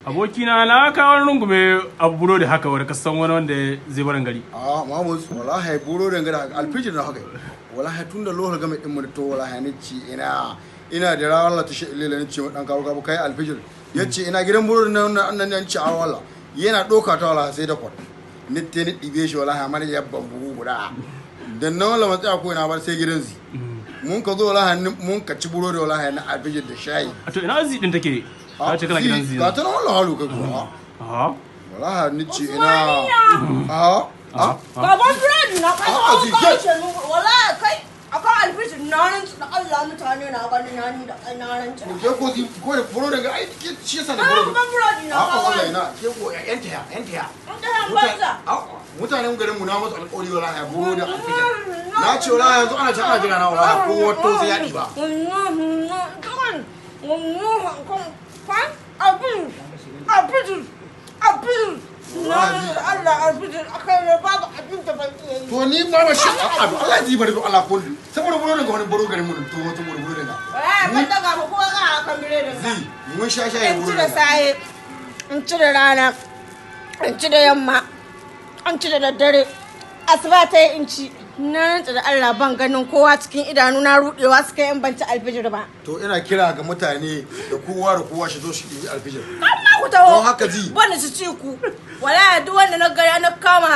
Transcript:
Abokina na kawo rungume abu burodi haka wani kasan wani wanda zai barin gari. A Mahmud, wallahi burodin gada alfijir na haka. Wallahi tun da lokacin game din mu to wallahi ni ci ina da rawar Allah ta shi illela, ni ce dan kawo kawo kai alfijir. Yace ina gidan burodin nan nan nan, ci a walla. Yana doka ta wallahi sai da kwat. Ni te ni dibe shi wallahi amma ya ban buhu guda. Dan nan wallahi matsaya ko ina bar sai gidan zi. Mun ka zo wallahi mun ka ci burodi wallahi na alfijir da shayi. A to ina zi din take? Ka ce kana gidan zi. Ga ta nan wallahi halu kai kuwa. A Wallahi ni ce ina. A a Baban biredi na kai A'a, ka zai- ce mu wallahi kai akan alfijir na rantsu da Allah mutane na gani na ni da kai na rantsu. Ke ko zi ko da burodin ga ai ke shi yasa da burodin. Baban biredi na A'a kawo. wallahi na ke ko yan taya yan taya. An ta yan banza. Mutanen garin mu na musu alƙawari wallahi burodin alfijir. Na ce wallahi yanzu ana ci ana jira na wallahi ko wato sai ya ɗiba. To ni ma ba shi a Allah ji bari Allah ko saboda burodin ga wani buro garin mu to saboda burodin ga. Zi mun sha shayi In ci burodin da ga. saye, in ci da rana, in ci da yamma, in ci da daddare, asuba ta yi in ci. Na rantsa da Allah ban ganin kowa cikin idanu na rudewa suka yi in ban ci alfijir ba. To ina kira ga mutane da kowa da kowa shi zo shi ɗibi alfijir. Amma ku taho. Don haka ji. Wanda su ci ku. Wala duk wanda na gaya na kama.